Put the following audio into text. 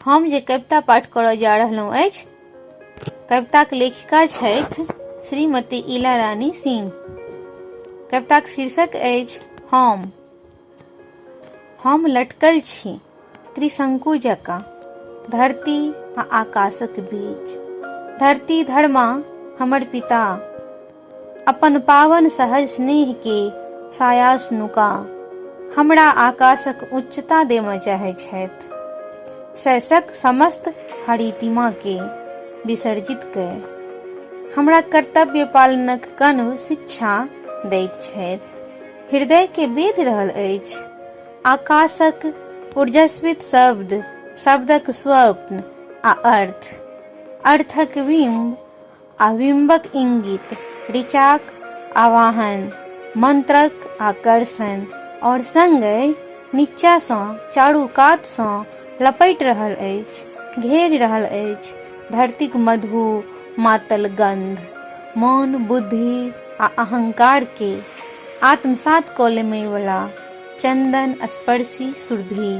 हम जे कविता पाठ करऽ जा रहलहुँ अछि, कविताक लेखिका छथि श्रीमती इला रानी सिंह। कविताक शीर्षक अछि हम। हम लटकल छी त्रिशंकु जकाँ धरती आ आकाशक बीच। धरती धर्मा हमर पिता अपन पावन सहज स्नेह के सायास नुका हमरा आकाशक उच्चता देमय चाहै छथि। शैशक समस्त हरितिमा के विसर्जित कय हमरा कर्तव्य पालनक कण्व शिक्षा दैत छथि। हृदय के बेध रहल अछि आकाशक ऊर्जस्वित शब्द, शब्दक स्वप्न आ अर्थ, अर्थक बिम्ब आ बिम्बक इंगित, ऋचाक आवाहन, मंत्रक आकर्षण और संगहि नीचा सँ चारू कात सँ लपटि रहल अछि, घेरि रहल अछि धरतीक मधु मातल गंध, मन, बुद्धि आ अहंकार के आत्मसात कऽ लेमयवला चंदन स्पर्शी सुरभि।